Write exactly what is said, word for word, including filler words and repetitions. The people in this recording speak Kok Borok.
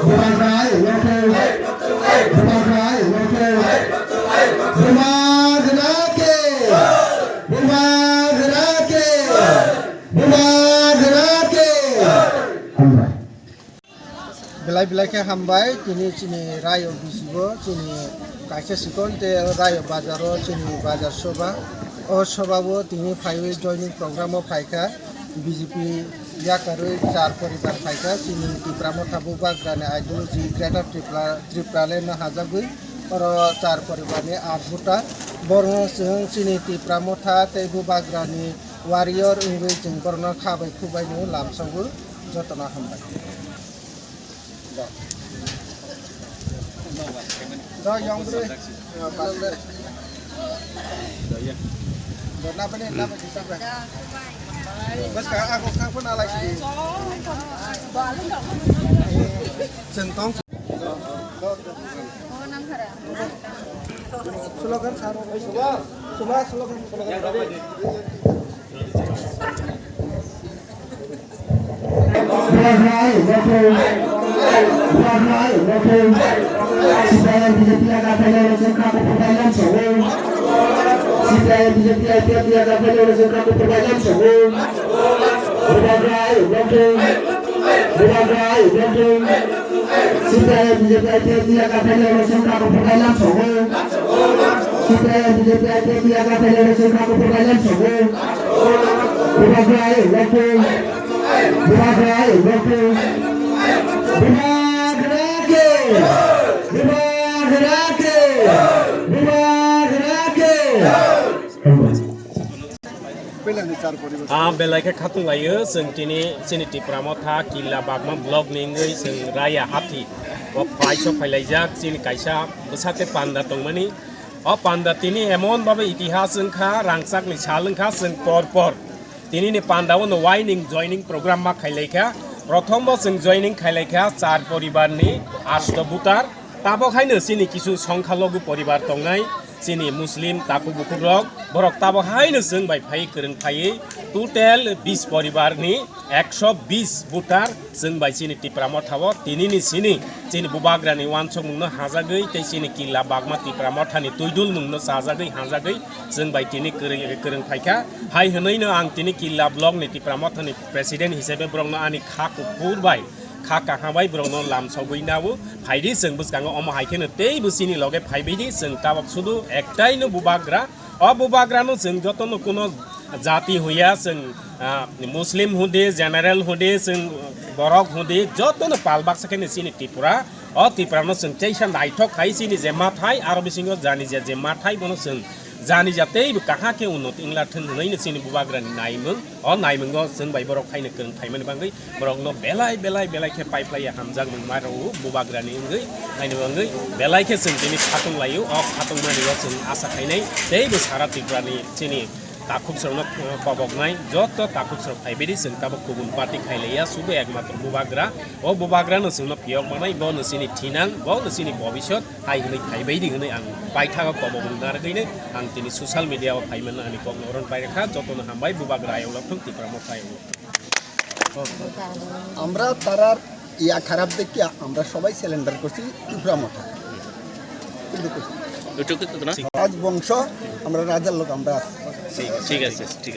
Bubagra ayok nokho. Bubagra ayok nokho. Bubagra ke. Bubagra ke. Bubagra ke. Hambai. Belai belai khe hambai, tini chini Rayo bisigo, chini kaisa sikon tei Rayo bazaro chini bazar soba. O sobao tini phaiwi joining program o phaikha, B J P yakarwi char poribar phaikha, chini Tipra Motha Bubagrani ideology Greater Tripura, Tripura Land no hajagwi, oro char poribarni art voter. Borno chwng chini Tipra Motha tei Bubagrani warrior wngwi chwng borno kha bai khuk bai no lamsogwi jotono hambai. Slogan, slogan, slogan. C P I M B J P I P F L N S wngkha kuphur bai lamsogwi. C P I M B J P I P F L N S wngkha kuphur bai lamsogwi. Bubagra ayuk nokthung. Bubagra ayuk nokthung. C P I M B J P I P F L N S wngkha kuphur bai lamsogwi. C P I M B J P I P F L N S wngkha kuphur bai lamsogwi. Bubagra ayuk nokthung. Bubagra ayuk nokthung. Bubagra ke. Bubagra ke. Bubagra ke. Ah, belai khe khatung laio, chwng tini chini Tipra Motha Killa Bagma block ni wngwi chwng Raya Hathi o phai sok phailaijak, chini kaisa bwsate panda tongmani. O panda tini emon babe itihas wngkha, rangchakni sal wngkha, chwng por por tini ni panda o no waining joining program ma khailaikha. Prothom bo chwng joining khailaikha char poribar ni asto butar. Tabok haino chini kisu songkha logu poribar tongnai, chini Muslim takhuk bukhuk rok, borok tabok haino chwng bai phai kwrwng phaiwi total bis poribar ni ekso bis butar chwng bai chini Tipra Motha o tini ni sini chini Bubagra ni uansukmung no hajagwi tei chini Killa Bagma Tipra Motha ni twidulmung no chajagwi hajagwi chwng bai tini kwrwng, kwrwng phaikha. Hai hwnwi no ang tini Killa block ni Tipra Motha ni president hisabe borok no ani kha kuphur bai kha kaham bai borok no lamsogwi nao. Phaidi chwng bwskango omo hai kheno teibo chini loge phaibaidi chwng tabok sudu ektai no Bubagra. O Bubagra no chwng joto no kuno jati huya chwng, ah, Muslim hudi, general hudi, chwng borok hudi, joto no pal baksa kheno chini Tripura. O Tripura no chwng teisa naithok khai chini je mathai aro bisingo jani je, je mathai bono chwng jani ja teibo kaham khe unnoti wngla thwng hwnwi no chini Bubagra ni naimung. O naimungo chwng bai borok haino kwrwng phaimani bagwi borokno belai belai belai khe paiphlaiya hamjakmung ma rwo Bubagrani wngwi, haino wngwi belai khe chwng tini khatung laio. O khatungmani o chwng asa khainai teibo sara Tripurani chini takhuk chwngno koboknai joto takhuk chwng phaibaidi chwng tabuk kubun party khailaiya, sudu ekmatro Bubagra. O Bubagrano chwngno phiyok manai, bono chini thinang, bono chini bobisot. Hai hwnwi phaibaidi hwnwi ang paithago kobokmung narwgwino ang tini social media o phaimano ani kokno oron pairwkha. Jotono hambai, Bubagra ayuk lokthung, Tipra Motha ayuk lokthung. আমরা তারার ইয়া খারাপ দেখিয়া আমরা সবাই সিলিন্ডার করছি ত্রিপুরা মঠে। কিন্তু করছি। রাজবংশ, আমরা রাজার লোক, আমরা আছি। ঠিক, ঠিক আছে, ঠিক আছে।